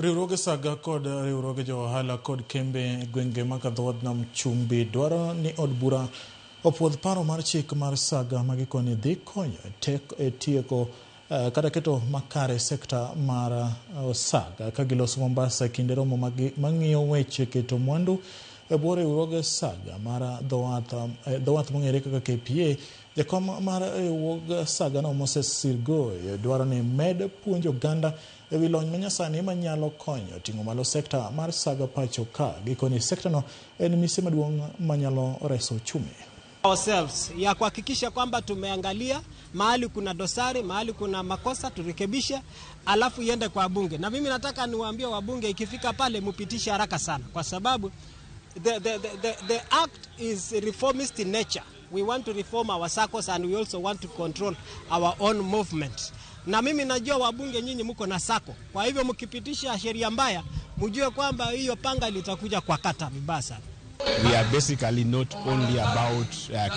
Riwruoge saga kod riwruoge jo ohala kod kembe e gwenge mag dho nam chumbi dwaro ni od bura opuodh paro mar chik mar saga ma gikone dhi konyo e tieko kata keto makare sekta mar saga. Ka giloso Mombasa e kinde romo mang'iyo weche keto mwandu e bwo riwruoge saga mar dho wath mong'ere kaka KPA. Jakom mar riwruog saga no, Moses Sirgoi, dwaro ni med puonjo oganda e wi lony manyasani manyalo konyo ting'o malo sekta mar saga pacho ka. Gikone sekta no en mise maduong' manyalo reso uchumi ourselves ya kuhakikisha kwamba tumeangalia mahali kuna dosari, mahali kuna makosa turekebishe, alafu iende kwa bunge. Na mimi nataka niwaambie wabunge, ikifika pale mupitishe haraka sana, kwa sababu the act is reformist in nature. We want to reform our SACCOs and we also want to control our own movement. Na mimi najua wabunge nyinyi mko na SACCO, kwa hivyo mkipitisha sheria mbaya, mjue kwamba hiyo panga litakuja kwa kata vibaya sana. We are basically not only about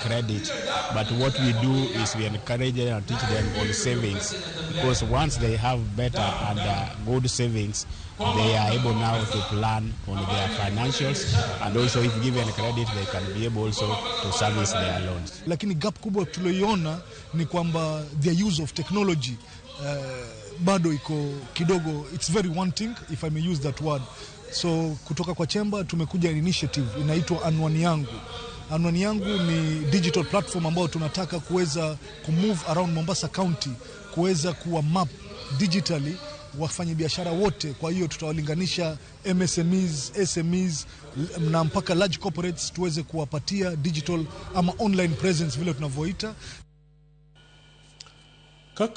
credit, but what we do is we encourage them and teach them on savings, because once they have better and good savings, they are able now to plan on their financials, and also if given credit, they can be able also to service their loans. Lakini gap kubwa tulioiona ni kwamba the use of technology bado iko kidogo, it's very wanting, if I may use that word. So kutoka kwa Chemba tumekuja initiative inaitwa Anwani Yangu. Anwani Yangu ni digital platform ambayo tunataka kuweza kumove around Mombasa County, kuweza kuwa map digitally wafanyabiashara wote. Kwa hiyo tutawalinganisha MSMEs, SMEs na mpaka large corporates tuweze kuwapatia digital ama online presence vile tunavyoita. Kaka